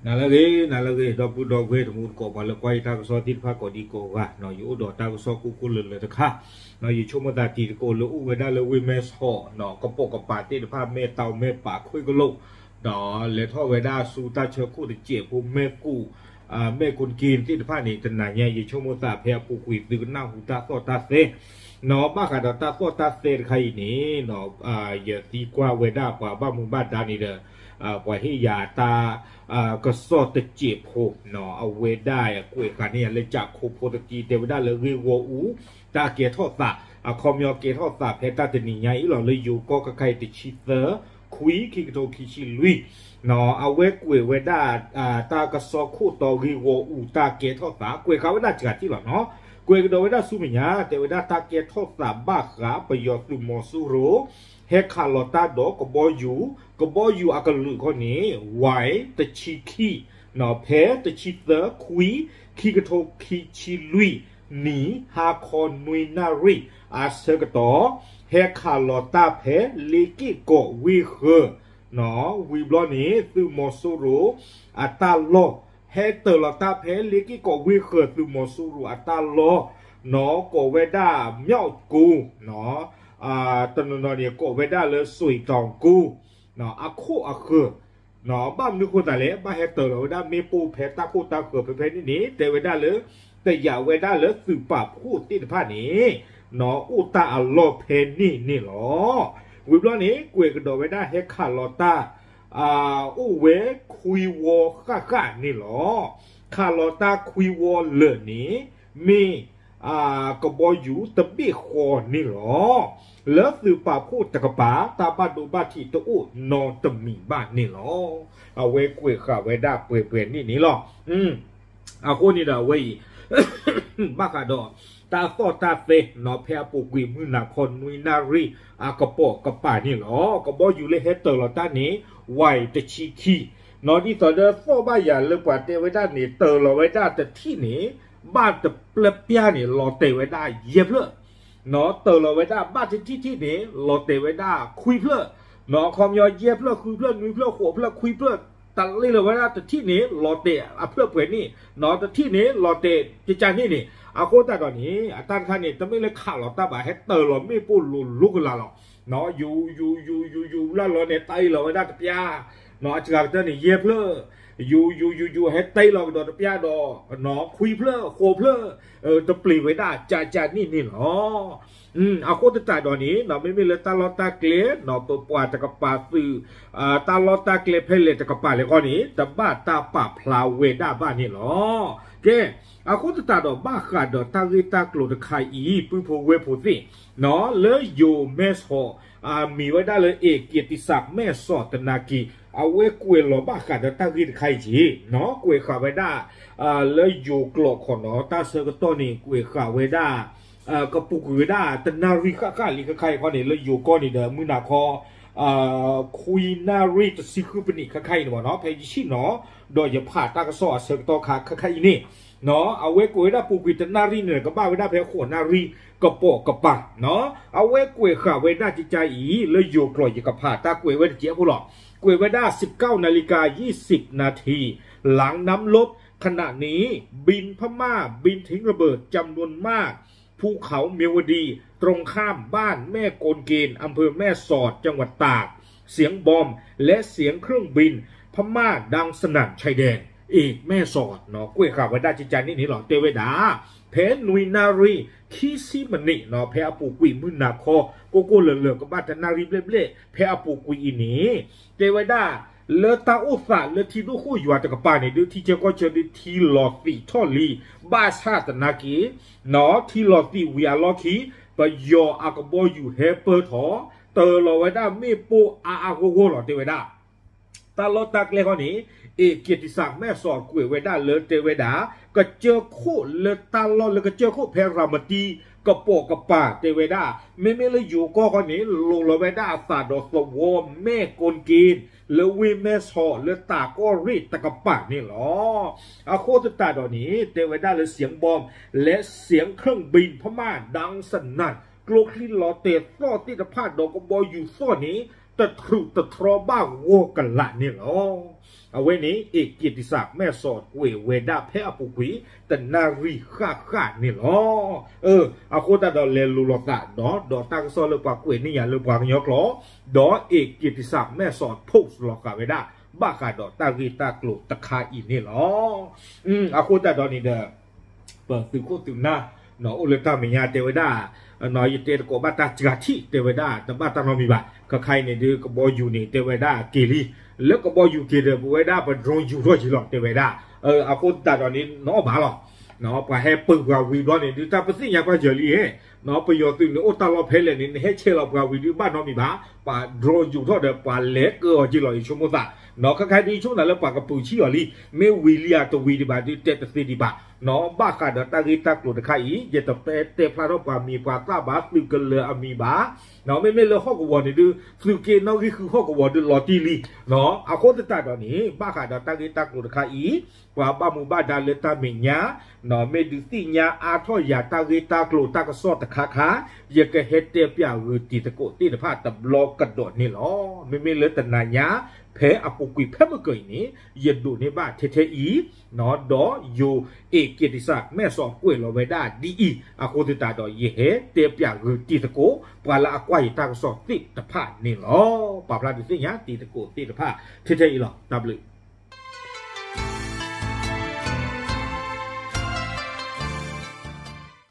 နၤလၢအဂ့ၤ နၤလၢအဂ့ၤ ဒီပုၢ်ဒီဝဲၢ်တံၤသကိး ပှၤလၢကွၢ်ယတၢ်ကစီၣ်သ့ၣ်တဖၣ်ကိးဒံကိးဂၤ, ယအိၣ်ဒီးတၢ်ကစီၣ်ကိၢ်ကိၢ်လၢၤလၢၤတခါ, ယဆိကမိၣ်သးတံၤသကိးလၢအိၣ်ဝဲဒၣ်လၢဝ့ၢ်မဲဆီး ကပိာ်ကပၤသ့ၣ်တဖၣ် မဲၢ်တီမဲၢ်ပးခွ့ၣ်ကလိာ်, ဒီးလဲၤထီၣ်ဝဲဒၣ်ဆူတၢ်ဆၢခိၣ်တစဲးဖိ မဲၢ်ကူၣ် မဲၢ်ကိၣ်က့သ့ၣ်တဖၣ်န့ၣ် တနၤညါ ယဆိကမိၣ်သးဖဲအပူၤကွံာ်သုကနၢ်ဟူတၢ်သီၣ်တၢ်သဲ ဘၣ်ဃးဒီးတၢ်သီၣ်တၢ်သဲတခါအံၤန့ၣ်, ယသံကွၢ်ဝဲဒၣ်ပှၤဘၣ်မူဘၣ်ဒါန့ၣ်ဒီး ပှၤဟ့ၣ်ယၤတၢ် ကစီၣ်တစဲးဖိ, အဝဲဒၣ်ကွဲးဃာ်န့ၢ်ယၤလၢကၠးခိဖိတက့ၢ် တဲဝဲဒၣ်လၢဂ့ၢ်ဂီၢ်အူ တၢ်ကဲထီၣ်သး အခီပညီကဲထီၣ်သးဖဲတၢ်တနံၤညါအံၤလီၤ လၢယိၤကီၢ်ခဲခါအံၤ တဆံသၢ ခွံ ခံကထိခံဆံလွံၢ်, အဝဲကွဲးဝဲဒၣ် တၢ်ကစီၣ်ခိၣ်တီဂ့ၢ်ဂီၢ်အူ တၢ်ကဲထီၣ်သး ကွဲးဃာ်ဝဲဒၣ်စှၤထံၣ်လီၤနီၤ, ကွဲးကဒီးဝဲဒၣ်ဆူမဲာ်ညါ တဲဝဲဒၣ်တၢ်ကဲထီၣ်သးဘၣ်ဃးပယီၤသုးမီၤစိရိၤ ဟဲခးလီၤတၢ်ဒီးကဘီယူၤ, ကဘီယူၤအကလုာ်ခီန့ၣ် ဝဲ တဆံခံ, ဖဲတဆံသၢ ခွံ ခံကထိခံဆံလွံၢ်နံၣ် ဟါခီနွံနၣ်ရံၣ်အဆၢကတီၢ် ဟဲခးလီၤတၢ်ဖဲလ့က့ၢ်ကီးဝ့ၢ်ဃၢၤ, ဝံၤဘျီန့ၣ် သုးမီၤစိရိၤအတၢ်လီၢ် ဟဲတၢၤလီၤတၢ်ဖဲလ့က့ၢ်ကီးဝ့ၢ်ဃၢၤ သုးမီၤစိရိၤအတၢ်လီၢ်, ကိးဝဲဒၣ် မၠီၣ်ကိ တနီၤနီၤန့ၣ် ကိးဝဲဒၣ်လၢ စွ့ၤတီၤကိ အခိၣ်အဃၢၤ, ဘၣ်မနုၤဃိသးလဲၣ် ဘၣ်ဟဲတၢၤလီၤဝဲဒၣ်မ့ၣ်ပိၢ်ဖဲတၢ်ခိၣ်တၢ်ဃၢၤဖဲဖဲန့ၣ်န့ၣ် တဲဝဲဒၣ်လၢ တယာ်ဝဲဒၣ်လၢသုးပာ်ဖှိၣ်သ့ၣ်တဖၣ်န့ၣ် အိၣ်တၢ်အလီၢ်ဖဲန့ၣ်န့ၣ်လီၤ. ဝံၤဘျီန့ၣ် ကွဲးကဒီးဝဲဒၣ်ဟဲခးလီၤတၢ် အိၣ်ဝဲခွံဝီဃၣ်ဃၣ်န့ၣ်လီၤ. ခးလီၤတၢ်ခွံဝီလၢာ်န့ၣ် မ့ၢ် ကဘီယူၤတဘ့ၣ်ဃီန့ၣ်လီၤ. လၢသုးပာ်ဖှိၣ်တကပၤ တၢ်ဘၣ်ဒိဘၣ်ထံးတအိၣ်နီတမံၤဘၣ်န့ၣ်လီၤ. အဝဲကွဲးဃာ်ဝဲဒၣ်ပှဲၤပှဲၤန့ၣ်န့ၣ်လီၤ. အဃိန့ၣ်ဒီးအဝဲအံၤ ဘၣ်ဃးဒီး တၢ်သီၣ်တၢ်သဲနီၤ ဖဲအပူၤကွံာ်မုၢ်နၤခီနွံနၣ်ရံၣ် အကပိာ်ကပၤန့ၣ်လီၤ. ကဘီယူၤလၢဟဲတၢၤလီၤတၢ်န့ၣ် ဝဲတဆံခံ, နီၤဒ်သိးဒီးသီၣ်ဘၣ်ယၤလၢပှၤတဲဝဲဒၣ်န့ၣ် တၢၤလီၤဝဲဒၣ်တထံၣ်န့ၣ် ဘၣ်တပျဲၢ်ပျၢ်န့ၣ် လီၤတဲာ်ဝဲဒၣ်ယဲၢ်ဖျၢၣ် နီၤ တၢၤလီၤဝဲဒၣ်ဘၣ်တထံၣ်ထံၣ်န့ၣ် လီၤတဲာ်ဝဲဒၣ်ခွံဖျၢၣ်, နီၤ အခီပညီယဲၢ်ဖျၢၣ် ဃုဖျၢၣ် နွံဖျၢၣ် ဃိးဖျၢၣ် ခွံဖျၢၣ်, တၢ်လ့လီၤဝဲဒၣ်တထံၣ်န့ၣ် လီၤတဲာ်အဖျၢၣ်ပှဲၤန့ၣ်, နီၤ တထံၣ်န့ၣ် လီၤတဲာ်ကကန့ၣ်န့ၣ်, အဃိသတးဒီးန့ၣ် အတၢ်တခါန့ၣ် တမ့ၢ်လၢခးလီၤတၢ်ဘၣ် ဟဲတၢၤလီၤမ့ၣ်ပိၢ်လိၤလိၤကလာ်လီၤ. ယူၤယူၤယူၤယူၤယူၤယူၤလၢလီၤန့ၣ် တၢ်အ့ၣ်လီၤဝဲဒၣ်တပျၢ်, နီၤ အစှၤကတၢၢ်န့ၣ် ယဲၢ်ဖျၢၣ်, ယူၤယူၤယူၤယူၤ ဟဲတၢ်အ့ၣ်လီၤကဒီးတပျၢ်ဒီး နီၤ ခွံဖျၢၣ် ဃိးဖျၢၣ်, တပျ့ၤဝဲဒၣ်ကကန့ၣ်န့ၣ်လီၤ. အဃိသတးဒီးန့ၣ် နီၤ မ့မ့ၢ်လၢတၢ်လီၢ်တၢ်ကျဲ နီၤ ပပှၤတကပၤသုး တၢ်လီၢ်တၢ်ကျဲဖဲလဲၣ်တကပၤလဲၣ်ဃီန့ၣ် တဘၣ်တၢ်ပာ်ဖျါဝဲဒၣ်ဘၣ်န့ၣ်လီၤ. ကဲ, အဃိသတးဒီးဘၣ်ဃးဒီးတၢ်ဂ့ၢ်တၢ်ကျိၤတခါအံၤ ပုၢ်ဖိဝဲၢ်ဖိသ့ၣ်, နီၤ လၢယိၤမဲဆီး မံၤဝဲဒၣ်လၢ เอกเกียรติศักดิ์ แม่สอด သနာ်က့ အဝဲကွဲးလီၤဘၣ်ဃးဒီးတၢ်ဂ့ၢ်တခါအံၤက့ၤ, နီၤ ကွဲးဃာ်ဝဲဒၣ် လၢယိၤကျိာ်ခီနီၤ တၢ်ဆၢကတီၢ်န့ၣ် ကွဲးဃာ်ဝဲဒၣ် ကပူၤကွံာ်ဝဲဒၣ်တနၣ်ရံၣ်ဃၣ်ဃၣ်လံခဲခါအံၤခီန့ၣ် လၢယိၤကီၢ်န့ၣ်ဒီး မုၢ်နၤခီ ခွံနၣ်ရံၣ်တဆံဃုပနံးခဲခါအံၤန့ၣ်ဘၣ်နီၤ ဖဲယဆံၣ်နီၤ ဒီးယဖးတၢ်ကစီၣ်အဆၢကတီၢ်ခါခဲခါအံၤန့ၣ်, နီၤ အဝဲကွဲးဝဲဒၣ်ပူၤကွံာ်တနၣ်ရံၣ်န့ၣ် ကဘၣ်ဝဲဒၣ်ဖဲဃိးနၣ်ရံၣ်ကပိာ်ကပၤ, နီၤ အဝဲကွဲးဃာ်ဝဲဒၣ်ကကါအံၤ လၢယိၤကျိာ်ယကဖးတၢ်ကွဲးဝဲတကဲးဖိလီၤ. ကွဲးဝဲဒၣ် สิบเก้านาฬิกายี่สิบนาที หลังน้ำลด ขณะนี้ บินพม่าบินทิ้งระเบิดจำนวนมาก ภูเขาเมียวดี ตรงข้ามบ้านแม่โกนเกณฑ์ อำเภอแม่สอด จังหวัดตาก เสียงบอม และเสียงเครื่องบินพม่าดังสนั่น ชายแดน เอกแม่สอด နီၤ ကွဲးဃာ်ဝဲဒၣ်ကကါန့ၣ်န့ၣ်လီၤ တဲဝဲဒၣ် ဖဲနွံနၣ်ရံၣ်ခံဆံမံးနံး နီၤ ဖဲအပူၤကွံာ်မုၢ်နၤခီ ကိၢ်ကိၢ်လၢၤလၢၤ ကဘၣ်တနၣ်ရံၣ်ဘျဲၣ်ဘျဲၣ် ဖဲအပူၤကွံာ်အံၤန့ၣ် တဲဝဲဒၣ် လၢတၢ်အိၣ်သးလၢထံဒိၣ်ဃိၣ်ယွၤတကပၤန့ၣ် ဒုးထံဆၢကီၢ်ဆၢဒုးထံလီၤသံးထီၣ်လံ ဘၣ်ဆၣ်သနာ်က့ နီၤ ထံလီၤသံးဝံၤအလီၢ်ခံ ပယီၤအကဘီယူၤဟဲပၢၢ်ထီၣ် တၢၤလီၤဝဲဒၣ်မ့ၣ်ပိၢ်အါအါဂီၢ်ဂီၢ်လီၤ တဲဝဲဒၣ် တၢ်လီၢ်တၢ်ကျဲခီန့ၣ် เอกเกียรติศักดิ์ แม่สอด ကွဲးဝဲဒၣ်လၢတဲဝဲဒၣ် ကစၢၢ်ခိၣ်လၢတၢ်လီၢ်လၢကစၢၢ်ခိၣ်ဖဲရၤမတံကပိာ်ကပၤတဲဝဲဒၣ် မ့မ့ၢ်လၢယိၤကီၢ်ခီန့ၣ် လိၤလီၤဝဲဒၣ်အသးဒီးသဝီမဲၢ်ကိၣ်က့ၣ် လၢဝ့ၢ်မဲၢ်ဆီးလၢတၢ်ကီၢ်ရ့ၣ်တကပၤန့ၣ်လီၤ. အဃိသတးဒီးန့ၣ် တဲဝဲဒၣ်လၢ เสียงบอม และเสียงเครื่องบินพม่า ดังสนั่น ကျိချံလီၤတဲာ်သီၣ်သ့ၣ်တဖၣ်ဒီးကဘီယူၤသီၣ်န့ၣ် တထြူးတထြီဘၣ်ဂီၢ်ကလာ်န့ၣ်လီၤ. အဝဲန့ၣ် เอกเกียรติศักดิ์ แม่สอด ကွဲးဝဲဒၣ်ဖဲအပူၤကွံာ် တနၣ်ရံၣ်ဃၣ်ဃၣ်န့ၣ်လီၤ. အဃိသတးဒီးလဲၤလိၤလိာ်သးဒီး ဒီးတၢ်ကစီၣ်လၢပှၤကွဲးန့ၢ်ယၤလၢပှၤကညီကျိာ်, ဒီး เอกเกียรติศักดิ์ แม่สอด post လီၤဃာ်ဝဲဒၣ် ဘၣ်ဃးဒီးတၢ်ဂ့ၢ်တၢ်ကျိၤတခါအံၤန့ၣ်လီၤ. အဃိသတးဒီးန့ၣ်ဒီး ပသုးခိၣ်သုးနၢ် အိၣ်လၢတၢ်မဲာ်ညါတဲဝဲဒၣ်, ယတဲတကိးဘၣ်တၢ်စှၤထံၣ် တဲဝဲဒၣ် တဘၣ်တၢ်နီတမံၤဘၣ်. ခဲခါအံၤန့ၣ်ဒုး ကဘီယူၤန့ၣ် တဲဝဲဒၣ်က့ၤလံ, လၢကဘီယူၤက့ၤဒီး ပဝဲဒၣ်ပ drone ယူၤထီၣ်က့ၤလီၤ တဲဝဲဒၣ်. အဃိသတးဒီးန့ၣ် နီၣ်ဘၣ်လီၤ. ပှၤဟဲပၢၤပှၤဝံၤဘျီန့ၣ်ဒုး တၢ်ပသ့ၣ်ညါပှၤယၢၤလံ, ပယီၤသုးန့ၣ်အိၣ်တၢ်လီၢ်ဖဲလဲၣ်န့ၣ် နဟဲဆဲးလီၤပှၤဝံၤဒုး ဘၣ်နီတမံၤဘၣ်. ပှၤ drone ယူၤထီၣ်ဒီး ပှၤလဲၤကၢအီၤက့ၤလီၤ ယဆိကမိၣ်သး. ခဲခါဒုးယဆိကမိၣ်သးလၢပှၤကပုာ်ဆံၣ်အီၤလံ, မ့ၢ်ဝံၤလံဧါတဝံၤဒံးဘၣ်ဒုး တဲတသ့ဒံးဘၣ်. ဘၣ်ဃးဒီးတၢ်ဂ့ၢ်တၢ်ကျိၤတခါအံၤ ယတတဲတဲဖျါထီၣ်ပှၤမံၤပှၤသၣ်ဘၣ် သုးကလၢၤအမံၤဘၣ်. မ့မ့ၢ်လၢဟီၣ်ကဝီၤန့ၣ်ဒုး သုးက့နီၣ်ဂံၢ်ဃုဟီၣ်ကဝီၤဒုးလီၤတံၢ်လံ. အဃိသတးဒီးန့ၣ် ဘၣ်ဃးဒီးတၢ်ဂ့ၢ်တၢ်ကျိၤတခါအံၤ ပှၤဘၣ်မူဘၣ်ဒါလၢတၢ်မဲာ်ညါ မ့ၢ်ဒုးသ့ၣ်ညါအါထီၣ်ယၤတၢ်ဂ့ၢ်တၢ်ကျိၤတၢ်ကစီၣ်တခါခါ, ယကဟဲတဲပၠးဂုာ်တံၤသကိးသ့ၣ်တဖၣ်တဘျီကဒီးန့ၣ်လီၤ. မ့မ့ၢ်လၢတနၤညါ ဖဲအပူၤကွံာ်ဖဲမုၢ်ကၢၤအံၤန့ၣ် ယဒိးန့ၢ်ဘၣ်ထဲထဲအံၤ, ဒီးယိၤ เอกเกียรติศักดิ์ แม่สอด ကွဲးလီၤဝဲဒၣ်ဒ်အံၤ အဃိသတးဒီး ယဟဲတဲပၠးဂုာ်တံၤသကိး ပှၤလၢအကွၢ်ယတၢ်ကစီၣ်သ့ၣ်တဖၣ်န့ၣ်လီၤ. ပာ်ဖျါဒုးသ့ၣ်ညါတံၤသကိးသ့ၣ်တဖၣ် ထဲထဲအံၤလီၤ. တၢ်ဘျုး